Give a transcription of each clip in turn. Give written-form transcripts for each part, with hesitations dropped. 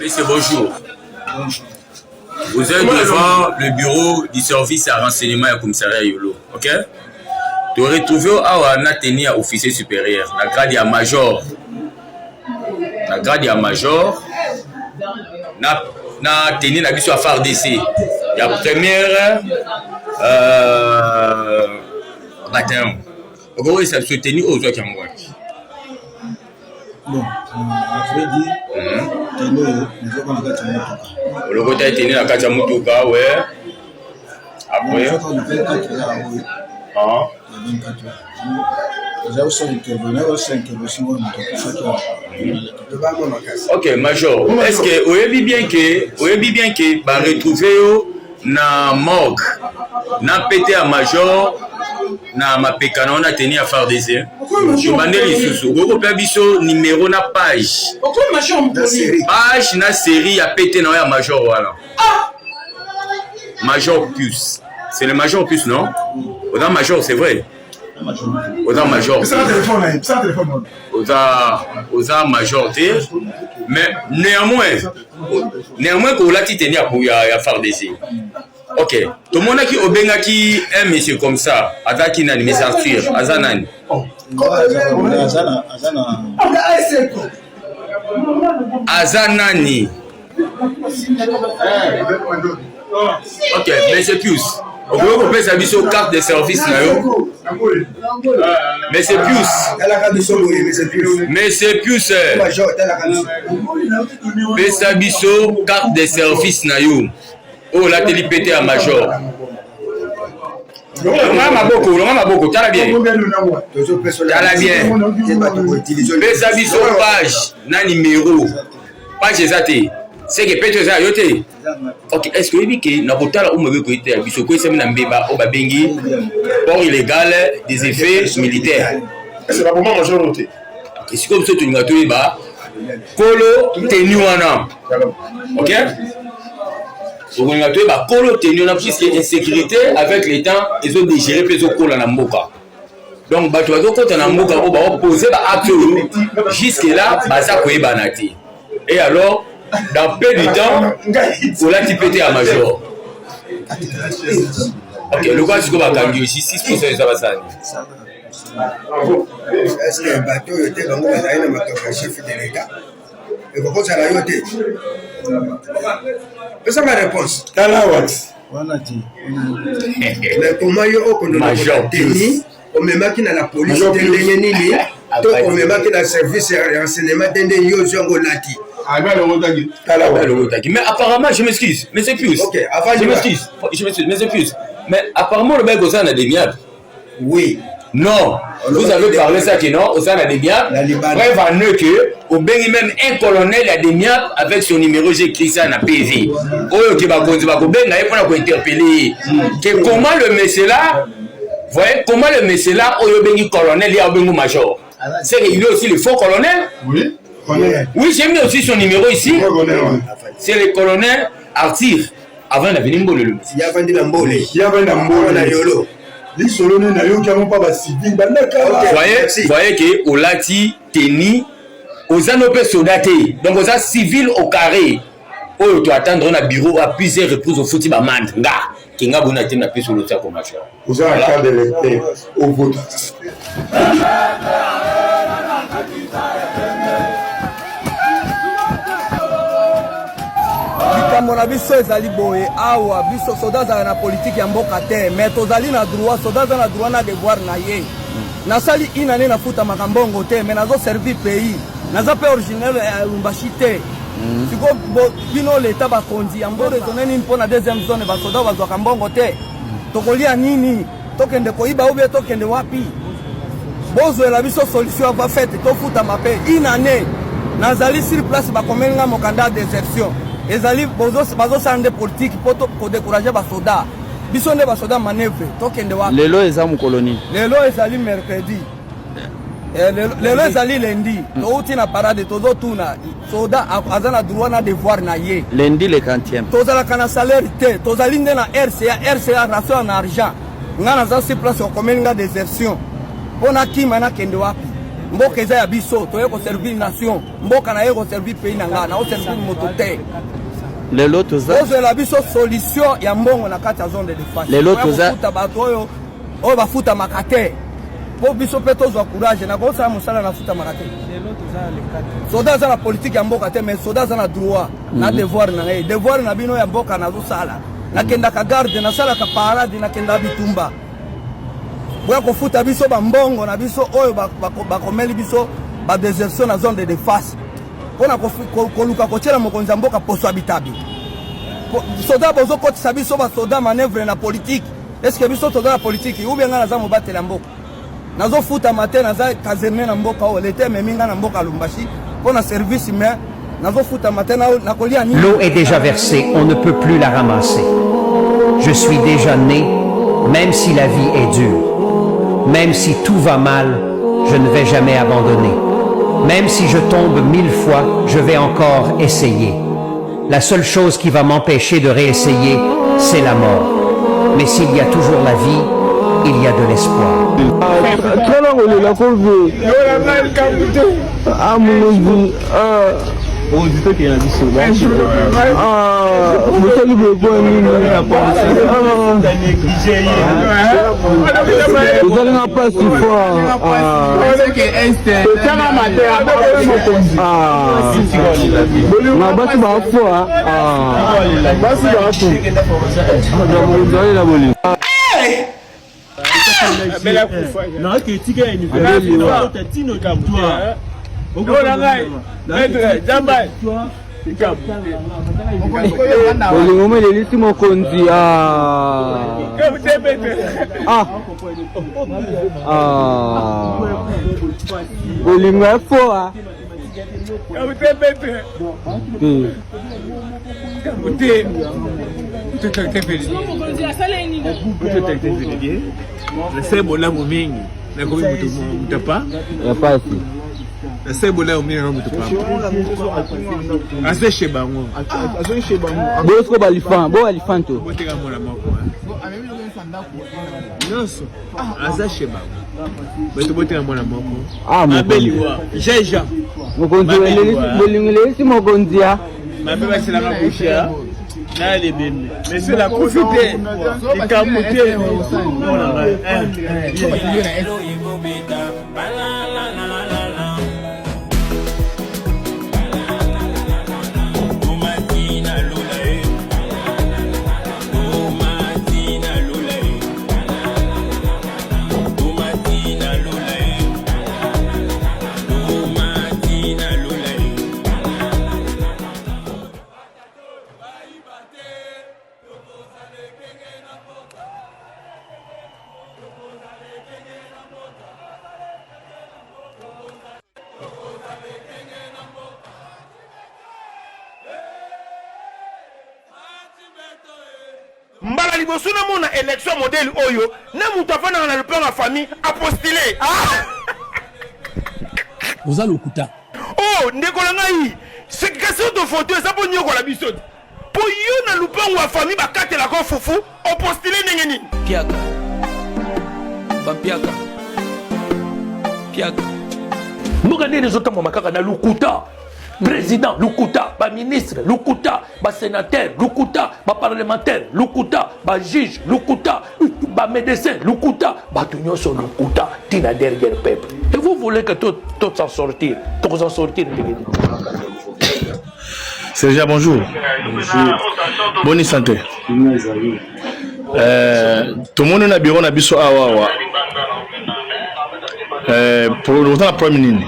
Monsieur, bonjour. Vous êtes devant le bureau du service à renseignement ya commissariat Yolo, ok? To retrouver awa na tenue ya officier supérieur, na grade ya major. Na grade ya major na na tenue na biso ya FARDC ya première euh, bataillon. Okoyebisa biso tenue oyo ozwaki yango wapi? Bon, à vrai dire, tenue oyo nazwaka na kati ya motuka. Olokota tenue na kati ya motuka, ouais. Après, Nazwaka na 24 heures oyo. Ah. Na 24 heures. Eza osala intervenir, osala intervention oyo moto akufaki awa. Ok, Major, est-ce que oyebi bien que ba retrouver yo na morgue na pete ya major na mapeka na yo na tenue ya FARDC? Tobande lisusu, okoki kopea biso numéro na page page na série ya pete na yo ya major wana? Major Pius, c'est le major Pius, non? Oza major, c'est vrai, oza major. Oza major te, mais néanmoins kolati tenue ya FARDC, ok. Tomonaki obengaki un monsieur comme ça, azalaki nani? Monsieur Arthur aza nani? Aza na Aza nani? Ok, monsieur Pius, okoki kopesa biso carte de service na yo, monsieur Pius? Talaka biso boye, monsieur Pius. Monsieur Pius. Major, talaka biso. Pesa biso carte de service na yo oyo olateli pete ya major. Longa maboko, longa maboko, tala bien. Tala bien. Pesa biso page na numéro. Page eza te, seke pete eza yo te. Ok, est ce que oyebi ke na kotala oyo mobeko ete ya biso okoyesami na mbeba oyo babengi port illégal des effets militaires? Esikoyo biso tolinga toyeba kolo tenue wana, ok? Tokolinga toyeba kolo tenue wana, puisque insécurité avec le temps ezodégérer mpe ezokola na mboka. Donc bato bazokɔta na mboka oyo baopose baacte oyo, jusque là baza koyebana te. Et alors, dans peu du temps, olati pete ya major, ok. Lokola sikoyo bakangi yo, justice posa eza basala nini? Est-ce bato oyo te, bango bazali na makambo ya chef de l'État, ekokozala yo te? Pesanga réponse. Tala wax wana te. Mais comment yo okondona tenue omemaki na la police te? Ndenge nini to omemaki na service ya renseignement te? Ndenge yo ozwi yango, olati. Mais apparemment, je m'excuse, monsieur Pius. Ok, avant. Je m'excuse, je m'excuse, monsieur Pius, mais apparemment le bail na DEMIAP. Oui. Non, vous avez parlé ça que non, oza na DEMIAP. Preuve en est que obengi même un colonel ya DEMIAP avec son numéro, j'ai écrit ça na PV oyo, ke bakonzi bakobenga ye mpona kointerpeller ye que comment le monsieur là, voyez, comment le monsieur là oyo obengi colonel, ye abengi major, c'est qu'il est aussi le faux colonel. Oui. Oui, j'ai mis aussi son numéro ici. C'est le colonel Arthur avant d'avenir Mbole, le monsieur. Yavandi na Mbole. Yavandi na Mbole. Na Yolo. Lisolo nini nayoki yango mpa bacivile bandaka. Voyez que olati tenue, oza no mpe soda te, donc oza civil au carré. Oyo toattendre na bureau à plusieurs reprises, ofuti bamande nga kenga bona te na peso oloti ya major. Oza na carte d'électeur, ovota. Likambo na biso ezali boye awa: biso soda azala na politike ya mboka te, mais tozali na droit. Soda aza na droit na devoir na ye. Nasali inane, nafutamaka mbongo te, mais nazoservir pays. Naza mpe originaire ya Lubumbashi te. Sikoyo bino leta, bakonzi ya mbo, raisonne nini mpo na deuxième zone basoda bazwaka mbongo te? Tokolia nini? Tokende koyiba ou bien tokende wapi? Bozwela biso solution avant fête, tofutama mpe. Une année nazali sur place, bakomeli nga mokanda ya désertion. Ezali bazosala nde politike mpo kodécourager basoda. Biso nde basoda manœuvre, tokende wapi? Lelo eza mokolo nini? Lelo ezali mercredi. Lelo ezali lundi. Touti na parade, tozotuna: soda aza na droit na devoir na ye. Lundi le 40e. Tozalaka na salaire te, tozali nde na RCA. RCA, ration en argent. Nga naza sur place, okomeli nga désertion mpo nakima. Nakende wapi? Mboka eza ya biso, toye koservir nation. Mboka na ye koservir pays na nga, naoservir moto te. Lelo toza ozwela biso solution ya mbongo na kati ya zone de defense. Lelo toza kofuta bato oyo oyo bafutamaka te mpo biso mpe tozwa courage na kosala mosala nafutamaka te. Soda aza na politike ya mboka te, mais soda aza na droit na devoir na ye. Devoir na bino ya mboka nazosala, nakendaka garde, nasalaka parade, nakendaka bitumba. Boya kofuta biso bambongo na biso oyo bakomeli biso badesertion na zone de défense mpona koluka kotiela mokonzi ya mboka poso ya bitabi. Soda bozokotisa biso basoda manœuvre na politike. Est-ce biso toza na politike ou bien ngai naza mobateli ya mboka? Nazofutama te, naza caserne na mboka oyo leta ememi ngai na mboka ya Lubumbashi mpo na service, mais nazofutama te, nakolia nini? L'eau est déjà versée, on ne peut plus la ramasser. Je suis déjà né, même si la vie est dure. Même si tout va mal, je ne vais jamais abandonner. Même si je tombe 1000 fois, je vais encore essayer. La seule chose qui va m'empêcher de réessayer, c'est la mort. Mais s'il y a toujours la vie, il y a de l'espoir. Ozalinga mpasi fort, basi bafoa, basi bafo na bolingo. Bolingo mo elelisi mokonzi. Bolingo ya foa. Nasali bolamu mingi, nakomi moto pa ya pasi. Nasali bolamu mingi, nakomi moto pa aza chez bango. Bosiko balifan bo balifan to. Boteka mwana moko nyonso aza chez bango, bato boteka mwana moko abeliwa jeja. Mokonzi, bolingo elelisi mokonzi ya mabe, baselaka kusha na lebembe, mais nakufi te, likambo te. Mbala liboso namona élection modèle oyo, na moto afandaka na lopango ya famille apostule. Ah! Oza lokuta. Oh, ndeko na ngai, question de photo eza mpo nyokola biso te, mpo yo na lupango ya famille bakatelaka fufu, opostule ndenge nini? Piaka bampiaka piaka. Mboka ndenge ezotambwama kaka na lokuta. Président lokuta, baministre lokuta, basénateur lokuta, baparlementaire lokuta, bajuge lokuta, bamédecin lokuta, bato nyonso lokuta, ntina derrière peuple. Et vous voulez que tout, tout s'en sortir? Tokoz'en sortir ndenge nini? Sergent, bonjour. Bonjour. Bonne santé. Tomoni na bureau na biso awa awa. Oza na problème nini?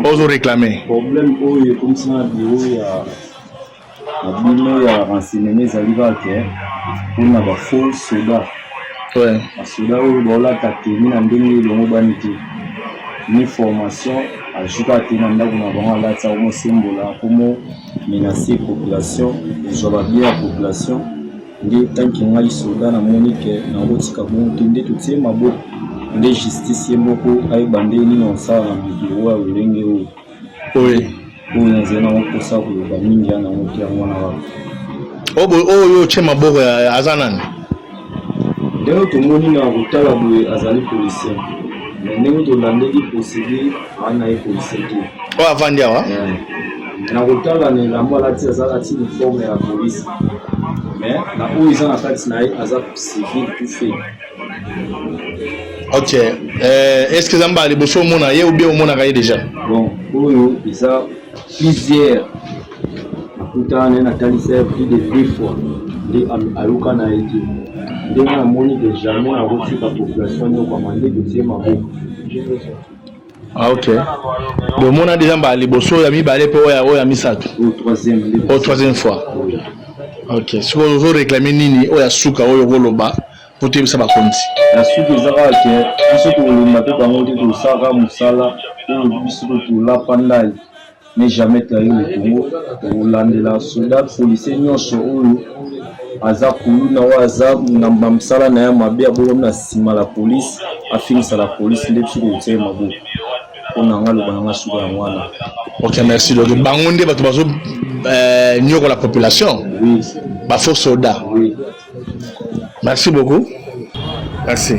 Ozo réclamer? Problème oyo ekomisi na bureau ya na bino ya renseignement ezali kaka ke mpona bafaux soda. Basoda oyo baolata tenue na ndenge elongo bani te, ni formation, azwi kaka te na ndako na bango, alati, akomosembola, akomo menace population, ezwa babien ya population. Nde tanke ngai soda namoni ke nakotika bongo te, nde totie maboko, nde justice ye moko ayeba nde nini akosala na moto oyo ya lolenge oyo. Oyo nazali nango mposa koloba mingi ya nango te, yango wana kaka. Oyo otie maboko aza nani? Ndenge tomoni na kotala boye, azali policier. Mais ndenge tolandeli procédure wana na ye policier te. Oyo avandi awa? Na kotala na elamba alati, aza alati uniforme ya police, mais na oyo eza na kati na ye aza civil tout fait. Ok, est ce que eza mbala liboso omona ye ou bien omonaka ye déjà? Bon, oyo eza plusieurs nakutana naye, natalisa ye plus de deux fois nde ayoka na ye te. Ndenge namoni ke jamais nakotika population nyokwama, nde totie maboko. Ah, ok, donc omona déjà mbala liboso, ya mibale mpe oyo ya misato? Oyo troisième nde. Oyo troisième fois, ok. Sikoyo ozoréclame nini? Oyo ya suka oyo okoloba po toyebisa bakonzi? Na suka eza kaka ke biso tokolemba mpe bango te, tosalaka mosala oyo biso tolapa ndai, ne jamais trahir le Congo. Tokolandela soldat policier nyonso oyo aza kuluna, oyo aza na mosala na ye mabe, abongami na nsima la police, afingisa la police, nde biso tokotia ye maboko. Mpo na nga, loba na nga suka yango wana. Ok, merci. Donc bango nde bato bazo nyokola population? Oui. Bafaux soldat? Oui. Merci beaucoup, merci.